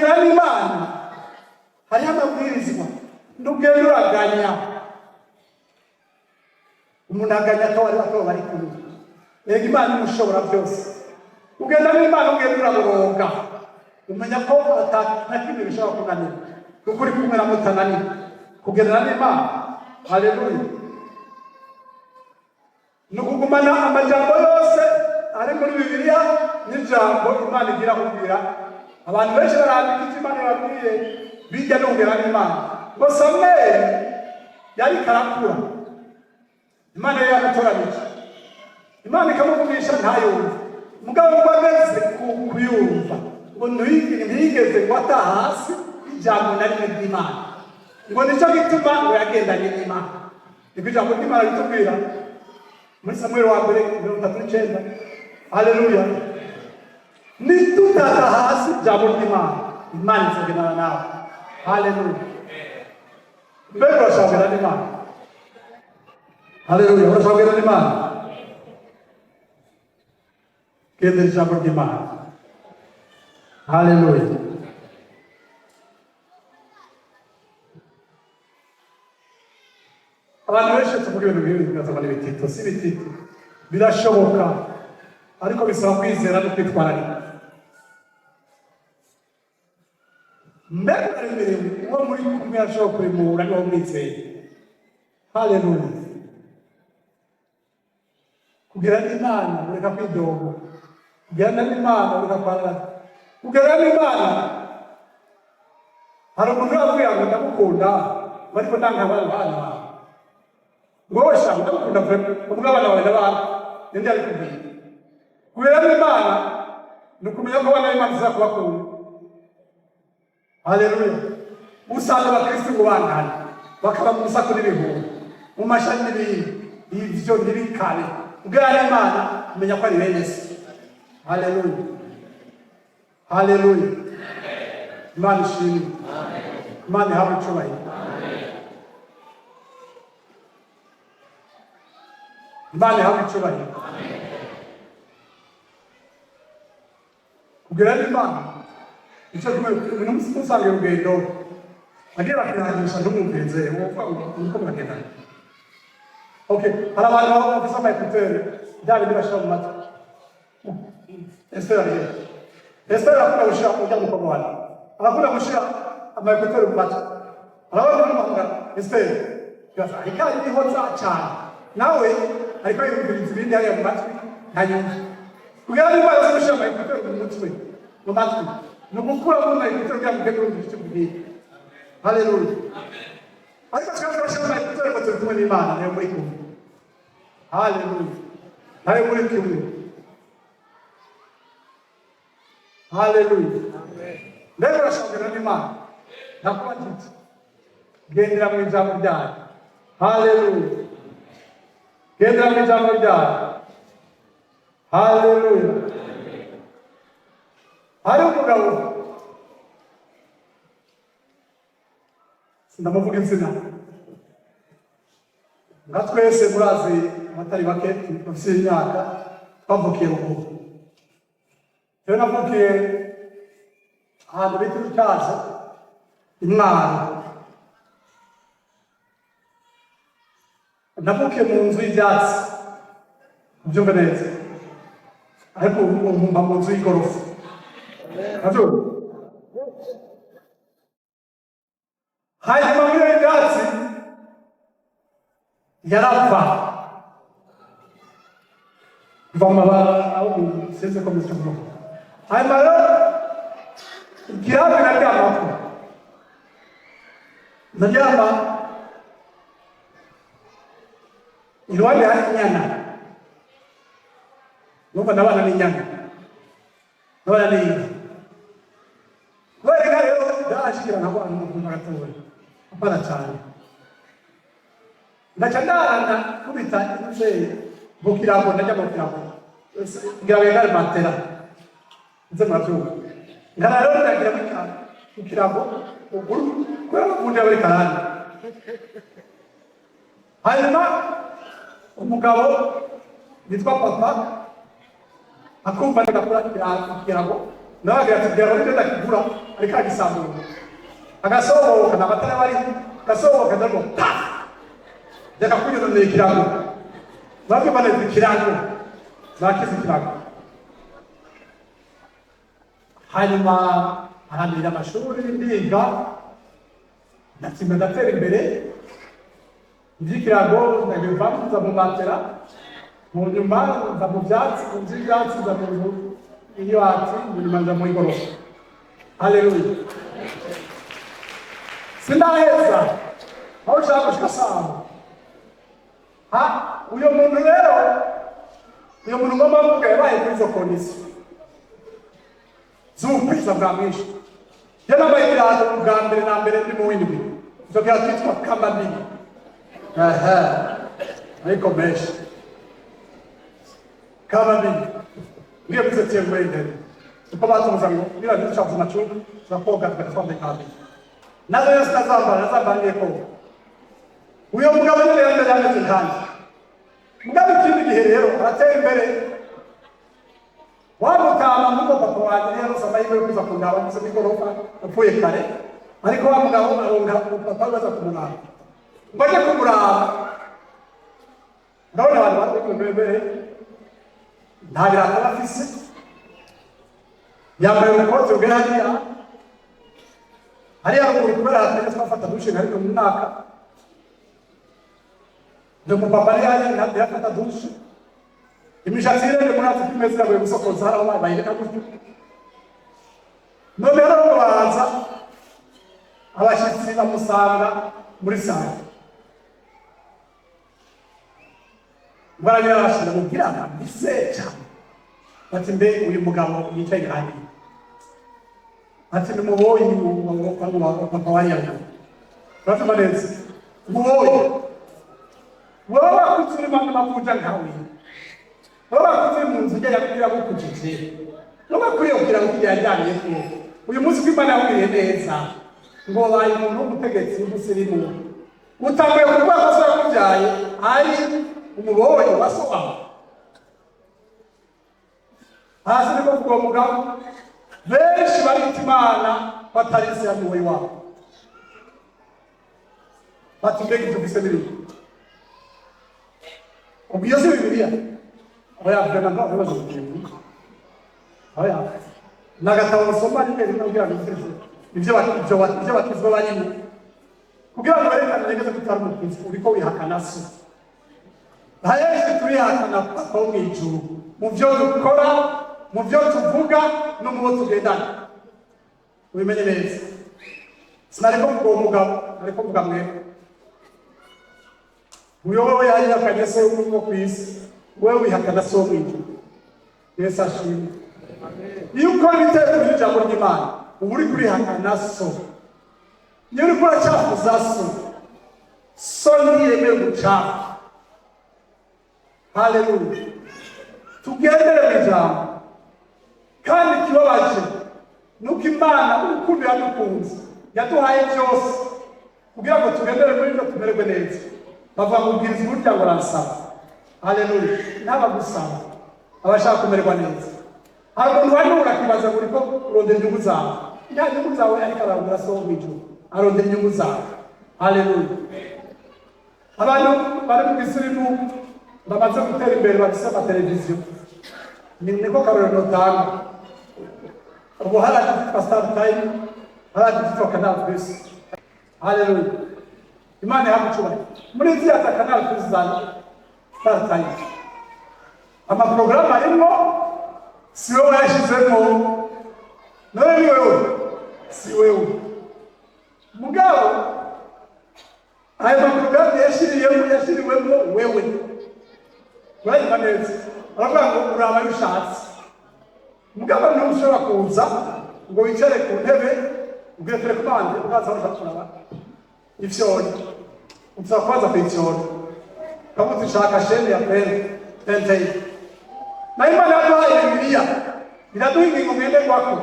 Kugendera n'Imana hariho amabwirizwa. Ntugenda uraganya. Umuntu aganya akaba ari bakaba bari kumwe. Rega Imana imushobora byose. Ugenda n'Imana, ugenda uraboroga, umenya ko ata na kimwe bishobora kunanira, kuko uri kumwe na mutananira. Kugendana n'Imana, haleluya, ni ukugumana amajambo yose ari muri Bibiliya n'ijambo Imana igira kubwira. Abantu benshi barandika icyo Imana yababwiye, bijya no kugera n'Imana. Ngo Samweli yari karakura, Imana yari yamutoranije, Imana ikamuvugisha ntayumve. Mugabo ngo ageze kuyumva, ngo ntiyigeze ngo ata hasi ijambo na rimwe ry'Imana. Ngo nicyo gituma ngo yagendanye n'Imana. Niko ijambo ry'Imana ritubwira muri Samuel wa mbere 39. Haleluya! Nitutata hasi ijambo ry'Imana, Imana izogendana nawe. Haleluya! Mbega urashaka kugendana n'Imana? Haleluya! Urashaka kugendana n'Imana? Gendera ijambo ry'Imana. Haleluya! Abantu benshi tuvuga ibintu nk'ibi bigaza n'ibitito. Si ibitito, birashoboka, ariko bisaba kwizera no kwitwararika. Mbega uraremerewe? Uwo muri kumwe ashobora kuremura niwo mwizeye. Haleluya! Kugira n'Imana ureka kwidoga, kugira n'Imana ureka kwarara, kugira n'Imana. Hari umuntu urabwira ngo ndagukunda, ariko ndanga abana bawe. Ngo wowe sha, ndagukunda vraiment, ubwo abana bawe ndabana. Ninde yabikubwiye? Kugira n'Imana ni ukumenya ko abana b'Imana tuza kubakunda. Haleluya! Usanga abakristu ngo bangana, bakaba mu rusaku n'ibihuha, mu mashami n'ibindi. Ivyo ntibikabe. Kugira n'Imana, umenya ko ari bene se. Haleluya, haleluya! Imana ishimwe, Imana ihabwe icubahiro, Imana ihabwe icubahiro. Kugira n'Imana icyo kimwe, usanga urugendo agiye bakirangisha, ntumwumvirize, wumva uko muragendana. Okay, hari abantu baba bafise ama écouteurs, bya bindi bashira mu matwi. Esther ari he? Esther arakunda gushira, ujya mukobwa wanjye arakunda gushira ama écouteurs mu matwi. Arabona n'umuhamagara Esther, ariko arihoza cyane, nawe ariko yumviriza ibindi hariya mu matwi, ntanyumva. Kugira ngo Imana gushira ama écouteurs mu mutwe, mu matwi, ni ugukuramo ama écouteurs kugira ngo ugende urumva icyo kubwira. Haleluya! Ariko twebwe turashyira ama écouteurs ngo turi kumwe n'Imana, nayo muri kumwe. Haleluya! Nayo muri kumwe. Haleluya! Mbega urashobora n'Imana? Ndakubajije, gendera mu ijambo ryayo. Haleluya! Gendera mu ijambo ryayo. Haleluya! Hari umugabo, sindamuvuga izina, nka twese murazi, abatari bake bafite imyaka twavukiye ruguru. Rero navukiye ahantu bita Urutyazo, Imwaro. Navukiye mu nzu y'ibyatsi, ubyumve neza, ariko ubu mba mu nzu y'igorofa. Urabyumva? Hanyuma muri iyo byatsi yarapfa kuva mu mabara aho sinzi ko meze kuvuga. Hanyuma rero ikirambi naryamako, ndaryama iruhande hari inyana. Numva ndabana n'inyana, ndabana n'inka. Kubera inka rero ndashikira ntabwo umuntu gatoya apana cyane, ndaca ndarana kubita inzeye mu kirago, ndajya mu kirago kugira ngo yegare matera nze. Murabyumva? Nkara rero ndagira mu kirago uguru, kubera ko ubundi aba ari karande. Hanyuma umugabo witwa papa akumva ndakura ikirago, nawe agira ati: "Kirago nicyo ndakigura." Ariko aragisambura, agasohoka, nta matara bari, gasohoka ndabwo pa reka kunyononera ikirago. Bamwe baneze ikirago, bakize ikirago. Hanyuma arandira amashuri, ndiga, ndatsinda, ndatera imbere. Iby'ikirago ndabivamo, nza mu matera, mu nyuma nza mu byatsi, mu nzu y'ibyatsi, nza mu nzu y'ibati, mu nyuma nza mu igorofa. Haleluya! Sindaheza aho ushaka gushika sawa. Ha, uyo muntu rero, uyo muntu ngomba mvuga, yabaye kuri izo conditions z'ubwiza bwa mwinshi. Njye nambaye ibirato bwa mbere na mbere ndi mu w'indwi. Ivyo birato byitwa kambambili, ehe, ariko menshi kambambili. Ngiye muri septième wendere uko batubuza ngo niba ducafuza amacunga turakoga, tugaca twambaye kambambili. Nazo yose nazambara, nazambara ngiye koga. Uyo mugabo nyene yari yameze nkanjye. Mugabo ikindi gihe rero aratera imbere wamutama muko papa wanjye yarose amahirwe yo kuza kundaba ngeze mw'igorofa, apfuye kare, ariko wa mugabo aronka papa baza kumuraba. Ngo aje kumuraba, ndabona abantu bari imbere, nta birato bafise, yambaye urukoti rugera hariya hariya ruguru, kubera hatajya twafata douche nka rimwe mu mwaka. Ndi umupapa ari hariya ntiyafata douche, imishatsi irende muri Afurika imeze iragoye gusokoza, hari aho bayireka gutyo. None rero baraza abashyitsi bamusanga muri salle, baragira bashira mubwira kabise cyane, bati: "Mbe uyu mugabo yicaye kandi?" Ati: "Ni muboyi wa papa wa Yanga." Urabyumva neza? Muboyi. Wowe wakuze urimo n'amavuja nkawe, wowe wakuze mu nzu ijya yagukujije, wowe wakuriye kugira ngo ujye yajyanye ko uyu munsi ko Imana yakugiriye neza ngo wabaye umuntu w'umutegetsi w'umusirimu, utanguye kuvuga ko so yakubyaye ari umuboyi wa so wawe. Hasi niko kuvuga uwo mugabo. Benshi barita Imana batari isi ya muboyi wabo, bati: "Mbega ibyo ufise biriya?" Ubwo iyo si Bibiliya, oya, vraiment ntabwo bibazo kugira, oya, ni agatabo usoma rimwe rimwe kugira ngo wumvirize ibyo bakizwa barimo, kugira ngo werekane neza ko utari umukristo, uriko wihakana so. Henshi turihakana Papa wo mw'ijuru mu byo dukora, mu byo tuvuga no mu bo tugendana. Ubimenye neza, sinariko mvuga uwo mugabo, ariko mvuga mwebwe. Uyo wewe yarihakanye se wo ku isi, wewe wihakana so wo mw'ijuru. Yesu ashimwe! Iyo ukora ibitero by'ijambo ry'Imana, uba uri kurihakana so. Iyo uriko uracafuza so, so ntiyemewe gucafu. Haleluya! Tugendere mu ijambo. Kandi ikibabaje nuko Imana urukundo yadukunze yaduhaye byose kugira ngo tugendere muri byo, tumererwe neza. Bavuga ngo ubwiriza burya ngo aransaba. Haleluya! N'abagusaba abashaka kumererwa neza. Hari umuntu wanura akibaza ngo uriko urondera inyungu zawe. Nta nyungu zawe, ariko ararondera so wo mw'ijuru, arondera inyungu zawe. Haleluya! Abantu bari mu gisirimu bamaze gutera imbere, bafise amateleviziyo, ni niko karorero notanga. Ubu hari icyitwa StarTimes, hari icyitwa Canal Plus. Haleluya! Imana ihabwe icyubahiro. Muri ziriya za Canal Plus, za StarTimes, amaporogaramu arimo si wowe wayashyizemo. None ni wewe? Si wewe. Mugabo ayo maporogaramu yashyiriyemo, yashyiriwemo wewe. Urayumva neza? Aravuga ngo uraba ayo ushatse. Mugabo ntushobora kuza ngo wicare ku ntebe ubwire télécommande, ukaza aho ushaka kuraba ifyoni, uza kubanza kuyifyona, ukavuga ushaka chaîne ya pentei. Na Imana yaduhaye Bibiliya, iraduha ingingo ngenderwako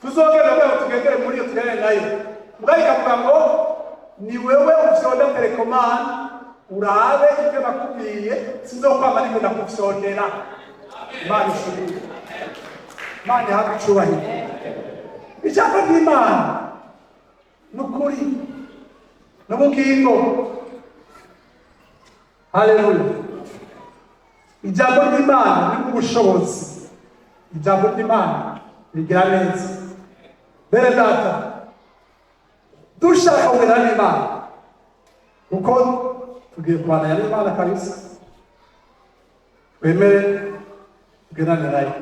tuzogenda kugira ngo tugendere muri iyo, tugendere nayo. Mugabo ikavuga ngo ni wewe ufyonda télécommande, urabe ibyo nakubwiye, sinzokwama ariko ndakufyondera. Imana ishimwe, Imana ihabwe icubahiro. Ijambo ry'Imana ni ukuri n'ubugingo. Haleluya! Ijambo ry'Imana ni ubushobozi, ijambo ry'Imana rigira neza. Bene data, dushaka kugendana n'Imana, kuko tugiye kubana n'Imana kabisa, twemere tugendane nayo.